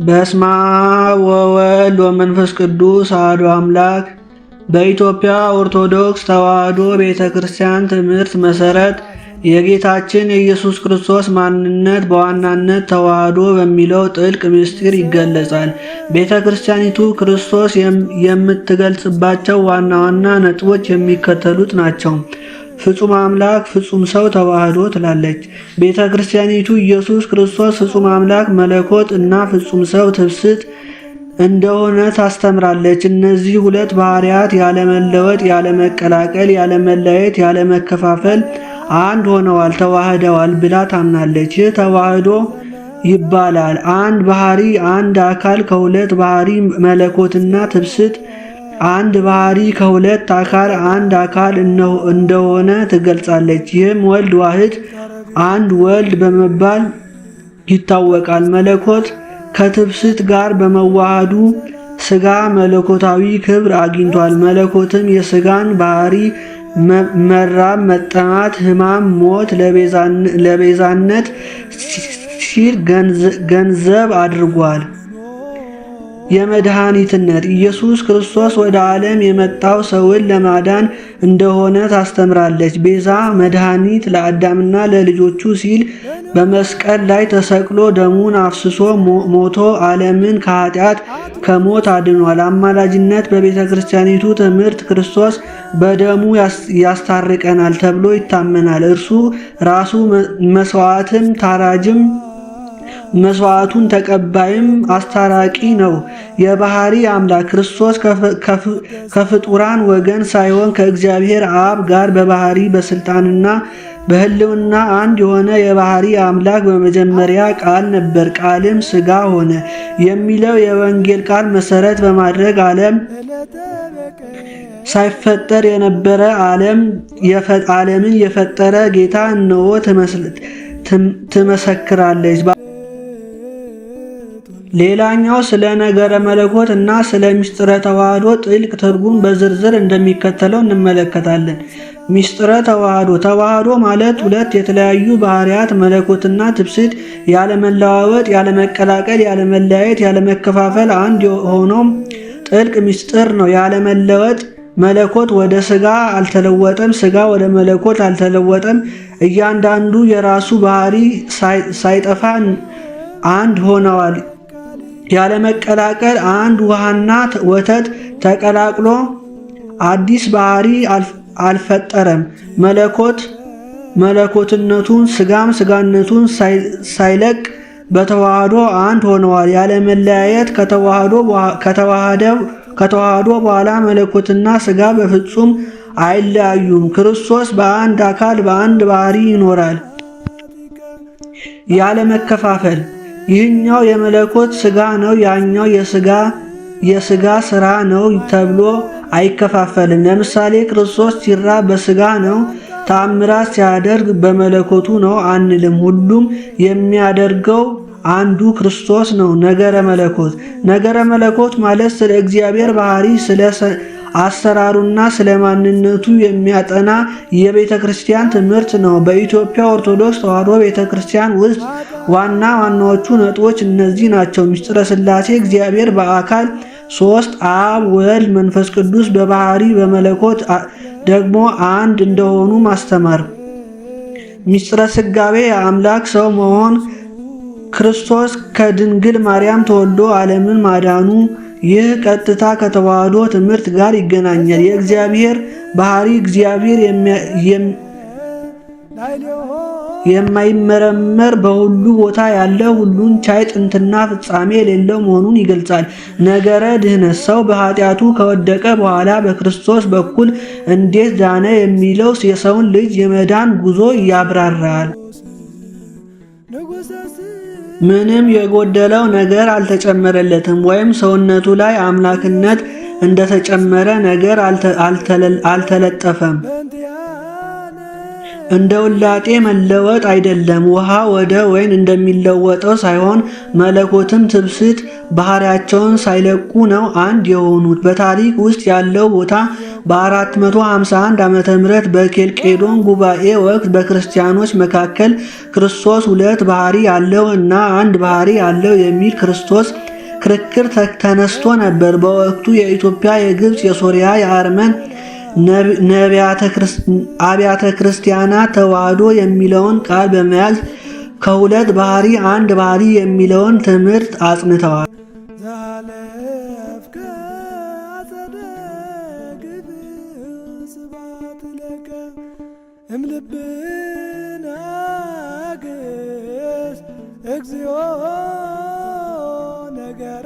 በስመ አብ ወወልድ ወመንፈስ ቅዱስ አሐዱ አምላክ። በኢትዮጵያ ኦርቶዶክስ ተዋሕዶ ቤተ ክርስቲያን ትምህርት መሠረት የጌታችን የኢየሱስ ክርስቶስ ማንነት በዋናነት ተዋሕዶ በሚለው ጥልቅ ምስጢር ይገለጻል። ቤተ ክርስቲያኒቱ ክርስቶስ የምትገልጽባቸው ዋና ዋና ነጥቦች የሚከተሉት ናቸው። ፍጹም አምላክ ፍጹም ሰው ተዋህዶ ትላለች። ቤተ ክርስቲያኒቱ ኢየሱስ ክርስቶስ ፍጹም አምላክ መለኮት እና ፍጹም ሰው ትብስት እንደሆነ ታስተምራለች። እነዚህ ሁለት ባህሪያት ያለመለወጥ፣ ያለመቀላቀል፣ ያለመለየት፣ ያለመከፋፈል አንድ ሆነዋል፣ ተዋህደዋል ብላ ታምናለች። ይህ ተዋህዶ ይባላል። አንድ ባህሪ አንድ አካል ከሁለት ባህሪ መለኮትና ትብስት አንድ ባህሪ ከሁለት አካል አንድ አካል እንደሆነ ትገልጻለች። ይህም ወልድ ዋህድ አንድ ወልድ በመባል ይታወቃል። መለኮት ከትብስት ጋር በመዋሃዱ ስጋ መለኮታዊ ክብር አግኝቷል። መለኮትም የስጋን ባህሪ መራብ፣ መጠማት፣ ሕማም፣ ሞት ለቤዛነት ሲል ገንዘብ አድርጓል። የመድኃኒትነት ኢየሱስ ክርስቶስ ወደ ዓለም የመጣው ሰውን ለማዳን እንደሆነ ታስተምራለች። ቤዛ መድኃኒት ለአዳምና ለልጆቹ ሲል በመስቀል ላይ ተሰቅሎ ደሙን አፍስሶ ሞቶ ዓለምን ከኃጢአት ከሞት አድኗል። አማላጅነት በቤተ ክርስቲያኒቱ ትምህርት ክርስቶስ በደሙ ያስታርቀናል ተብሎ ይታመናል። እርሱ ራሱ መስዋዕትም ታራጅም መስዋዕቱን ተቀባይም አስታራቂ ነው። የባህሪ አምላክ ክርስቶስ ከፍጡራን ወገን ሳይሆን ከእግዚአብሔር አብ ጋር በባህሪ በስልጣንና በሕልውና አንድ የሆነ የባህሪ አምላክ በመጀመሪያ ቃል ነበር፣ ቃልም ሥጋ ሆነ የሚለው የወንጌል ቃል መሰረት በማድረግ ዓለም ሳይፈጠር የነበረ ዓለምን የፈጠረ ጌታ እነሆ ትመሰክራለች። ሌላኛው ስለ ነገረ መለኮት እና ስለ ምስጢረ ተዋህዶ ጥልቅ ትርጉም በዝርዝር እንደሚከተለው እንመለከታለን። ምስጢረ ተዋህዶ። ተዋህዶ ማለት ሁለት የተለያዩ ባህሪያት መለኮትና ትብስት ያለመለዋወጥ፣ ያለመቀላቀል፣ ያለመለያየት፣ ያለመከፋፈል አንድ ሆኖም ጥልቅ ምስጢር ነው። ያለመለወጥ መለኮት ወደ ስጋ አልተለወጠም፣ ስጋ ወደ መለኮት አልተለወጠም። እያንዳንዱ የራሱ ባህሪ ሳይጠፋ አንድ ሆነዋል። ያለመቀላቀል አንድ ውሃና ወተት ተቀላቅሎ አዲስ ባህሪ አልፈጠረም። መለኮት መለኮትነቱን ስጋም ስጋነቱን ሳይለቅ በተዋህዶ አንድ ሆነዋል። ያለመለያየት ከተዋህዶ በኋላ መለኮትና ስጋ በፍጹም አይለያዩም። ክርስቶስ በአንድ አካል በአንድ ባህሪ ይኖራል። ያለመከፋፈል ይህኛው የመለኮት ስጋ ነው፣ ያኛው የስጋ ስራ ነው ተብሎ አይከፋፈልም። ለምሳሌ ክርስቶስ ሲራብ በስጋ ነው፣ ተአምራት ሲያደርግ በመለኮቱ ነው አንልም። ሁሉም የሚያደርገው አንዱ ክርስቶስ ነው። ነገረ መለኮት። ነገረ መለኮት ማለት ስለ እግዚአብሔር ባህሪ፣ ስለ አሰራሩና ስለ ማንነቱ የሚያጠና የቤተ ክርስቲያን ትምህርት ነው። በኢትዮጵያ ኦርቶዶክስ ተዋሕዶ ቤተ ክርስቲያን ውስጥ ዋና ዋናዎቹ ነጥቦች እነዚህ ናቸው። ምስጢረ ሥላሴ እግዚአብሔር በአካል ሶስት አብ፣ ወልድ፣ መንፈስ ቅዱስ በባህሪ በመለኮት ደግሞ አንድ እንደሆኑ ማስተማር። ምስጢረ ሥጋዌ የአምላክ ሰው መሆን ክርስቶስ ከድንግል ማርያም ተወልዶ ዓለምን ማዳኑ ይህ ቀጥታ ከተዋህዶ ትምህርት ጋር ይገናኛል። የእግዚአብሔር ባህሪ እግዚአብሔር የማይመረመር በሁሉ ቦታ ያለ ሁሉን ቻይ ጥንትና ፍጻሜ የሌለው መሆኑን ይገልጻል። ነገረ ድህነት ሰው በኃጢአቱ ከወደቀ በኋላ በክርስቶስ በኩል እንዴት ዳነ የሚለው የሰውን ልጅ የመዳን ጉዞ ያብራራል። ምንም የጎደለው ነገር አልተጨመረለትም፣ ወይም ሰውነቱ ላይ አምላክነት እንደተጨመረ ነገር አልተለጠፈም። እንደ ውላጤ መለወጥ አይደለም፣ ውሃ ወደ ወይን እንደሚለወጠው ሳይሆን መለኮትም ትብስት ባህሪያቸውን ሳይለቁ ነው አንድ የሆኑት። በታሪክ ውስጥ ያለው ቦታ በ451 ዓመተ ምህረት በኬልቄዶን ጉባኤ ወቅት በክርስቲያኖች መካከል ክርስቶስ ሁለት ባህሪ ያለው እና አንድ ባህሪ ያለው የሚል ክርስቶስ ክርክር ተነስቶ ነበር። በወቅቱ የኢትዮጵያ፣ የግብፅ፣ የሶሪያ፣ የአርመን አብያተ ክርስቲያናት ተዋህዶ የሚለውን ቃል በመያዝ ከሁለት ባህሪ አንድ ባህሪ የሚለውን ትምህርት አጽንተዋል። እግዚኦ ነገረ።